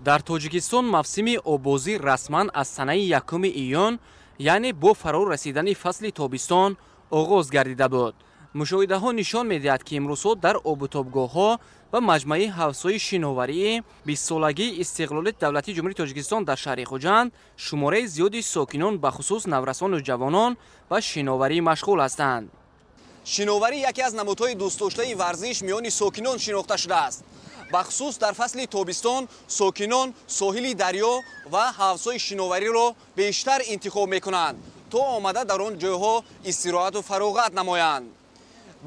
Дар Тоҷикистон мавсими оббозӣ расман аз санаи 1 июн, яъне бо фаро расидани фасли тобистон оғоз гардида буд. Мушоҳидаҳо нишон медиҳад, ки имрӯзҳо дар обутобгоҳҳо ва маҷмӯаи ҳавзҳои шиноварии 20-солагии истиқлолияти давлатии Ҷумҳурии Тоҷикистон дар шаҳри Хуҷанд шумораи зиёди сокинон, бахусус наврасону ҷавонон, ба шиноварӣ машғул ҳастанд. Шиноварӣ яке аз намудҳои дӯстдоштаи варзиш миёни сокинон шинохта шудааст. Бахусус дар фасли тобистон сокинон соҳили дарё ва ҳавзҳои шиновариро бештар интихоб мекунанд, то омада дар он ҷойҳо истироҳату фароғат намоянд.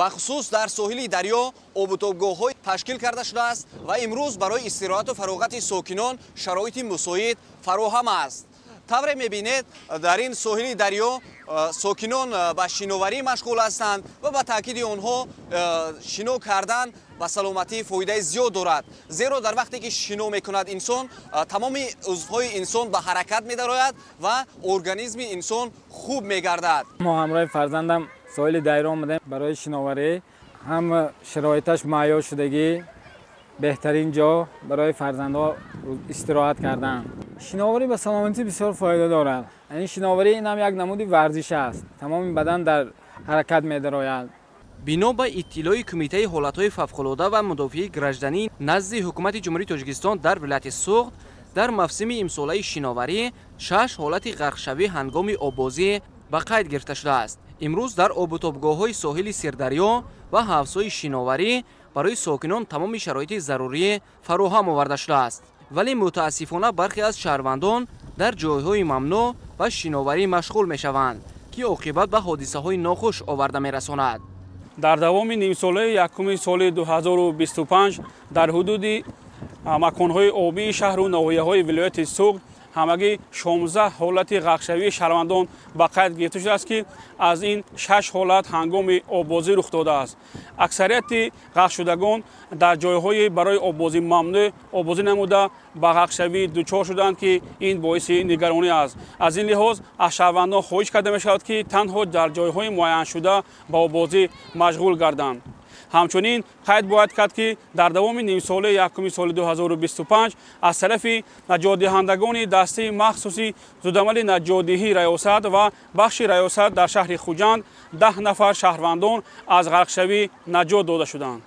Бахусус дар соҳили дарё обутобгоҳҳо ташкил карда шудааст ва имрӯз барои истироҳату фароғати сокинон шароити мусоид фароҳам аст. Тавре мебинед, дар ин соҳили дарё сокинон ба шиноварӣ машғул ҳастанд ва ба таъкиди онҳо шино кардан ба саломатӣ фоидаи зиёд дорад, зеро дар вақте ки шино мекунад инсон, тамоми узвҳои инсон ба ҳаракат медарояд ва организми инсон хуб мегардад. Мо ҳамроҳи фарзандам соҳили дарё омадем барои шиноварӣ. Ҳам шароиташ муҳайё шудагӣ, беҳтарин ҷо барои фарзандҳо истироҳат кардан. Шиноварӣ ба саломатӣ бисёр фоида дорад. Ин шиноварӣ ин ҳам як намуди варзиш аст, тамоми бадан дар ҳаракат медарояд. Бино ба иттилои Кумитаи ҳолатҳои фавқулода ва мудофиаи гражданӣ назди Ҳукумати Ҷумҳурии Тоҷикистон дар вилояти Суғд дар мавсими имсолаи шиноварӣ 6 ҳолати ғарқшавӣ ҳангоми оббозӣ ба қайд гирифта шудааст. Имрӯз дар обутобгоҳҳои соҳили Сирдарё ва ҳавзҳои шиноварӣ барои сокинон тамоми шароити зарурӣ фароҳам оварда шудааст, вале мутаассифона бархе аз шаҳрвандон дар ҷойҳои мамнӯъ ба шиноварӣ машғул мешаванд, ки оқибат ба ҳодисаҳои нохуш оварда мерасонад. Дар давоми нимсолаи якуми соли 2025 дар ҳудуди маконҳои обии шаҳру ноҳияҳои вилояти Суғд ҳамагӣ 16 ҳолати ғарқшавии шаҳрвандон ба қайд гирифта шудааст, ки аз ин 6 ҳолат ҳангоми оббозӣ рух додааст. Аксарияти ғарқшудагон дар ҷойҳои барои оббозӣ мамнӯъ оббозӣ намуда ба ғарқшавӣ дучор шуданд, ки ин боиси нигаронӣ аст. Аз ин лиҳоз аз шаҳрвандон хоҳиш карда мешавад, ки танҳо дар ҷойҳои муайяншуда ба оббозӣ машғул гарданд. Ҳамчунин қайд бояд кард, ки дар давоми нимсолаи якуми соли 2025 аз тарафи наҷотдиҳандагони дастаи махсуси зудамали наҷотдиҳии раёсат ва бахши раёсат дар шаҳри Хуҷанд 10 нафар шаҳрвандон аз ғарқшавӣ наҷот дода шуданд.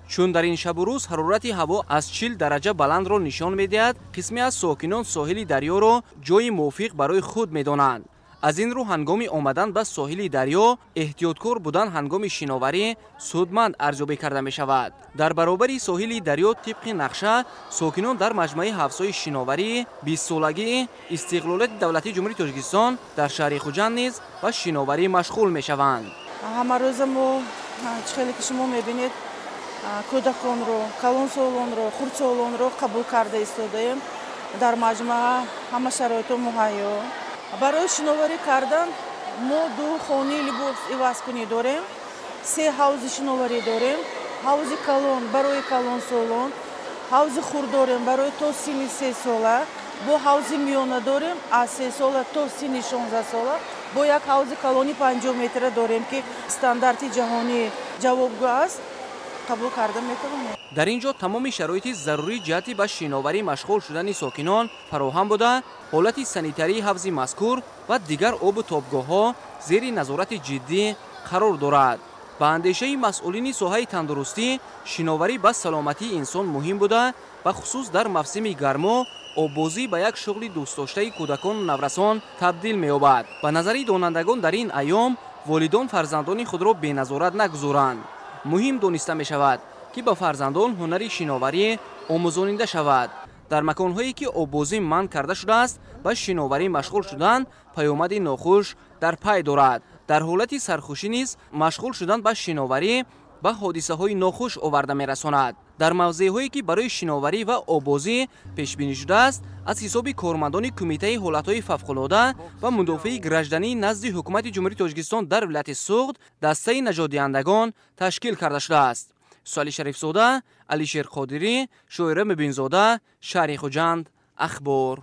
Чун дар ин шабу рӯз ҳарорати ҳаво аз 40 дараҷа баландро нишон медиҳад, қисме аз сокинон соҳили дарёро ҷойи мувофиқ барои худ медонанд. Аз ин рӯ ҳангоми омадан ба соҳили дарё эҳтиёткор будан ҳангоми шиноварӣ судманд арзёбӣ карда мешавад. Дар баробари соҳили дарё тибқи нақша сокинон дар маҷмӯаи ҳавзҳои шиноварӣ 20-солагии истиқлолияти давлатии Ҷумҳурии Тоҷикистон дар шаҳри Хуҷанд низ ба шиноварӣ машғул мешаванд. Ҳамарӯза мо чӣ хеле ки шумо мебинед, кӯдаконро, калонсолонро, хурдсолонро қабул карда истодаем. Дар маҷмӯа ҳама шароитҳо муҳайё. Барои шиноварӣ кардан мо 2 хонаи либос ивазкунӣ дорем, 3 ҳавзи шиноварӣ дорем, ҳавзи калон барои калонсолон, ҳавзи хурд дорем барои то синни 3 сола, бо ҳавзи миёна дорем аз 3 сола то синни 16 сола, бо як ҳавзи калони 50 метра дорем, ки стандарти ҷаҳонӣ ҷавобгӯ аст, қабул карда метавонем. Дар ин ҷо тамоми шароити зарурӣ ҷиҳати ба шиноварӣ машғул шудани сокинон фароҳам буда, ҳолати санитарии ҳавзи мазкур ва дигар обу тобгоҳҳо зери назорати ҷиддӣ қарор дорад. Ба андешаи масъулини соҳаи тандурустӣ, шиноварӣ ба саломатии инсон муҳим буда, бахусус дар мавсими гармо оббозӣ ба як шуғли дӯстдоштаи кӯдакону наврасон табдил меёбад. Ба назари донандагон, дар ин айём волидон фарзандони худро беназорат нагузоранд. Муҳим дониста мешавад, ки ба фарзандон ҳунари шиноварӣ омӯзонида шавад. Дар маконҳое ки оббозӣ манъ карда шудааст, ба шиноварӣ машғул шудан паёмади нохуш дар пай дорад. Дар ҳолати сархушӣ низ машғул шудан ба шиноварӣ ба ҳодисаҳои нохуш оварда мерасонад. Дар мавзеъҳое ки барои шиноварӣ ва оббозӣ пешбинӣ шудааст, аз ҳисоби кормандони Кумитаи ҳолатҳои фавқулода ва мудофиаи гражданӣ назди Ҳукумати Ҷумҳурии Тоҷикистон дар вилояти Суғд дастаи наҷотдиҳандагон ташкил карда шудааст. Суали Шарифзода, Алишер Қодирӣ, Шоира Мубинзода, шаҳри Хуҷанд, Ахбор.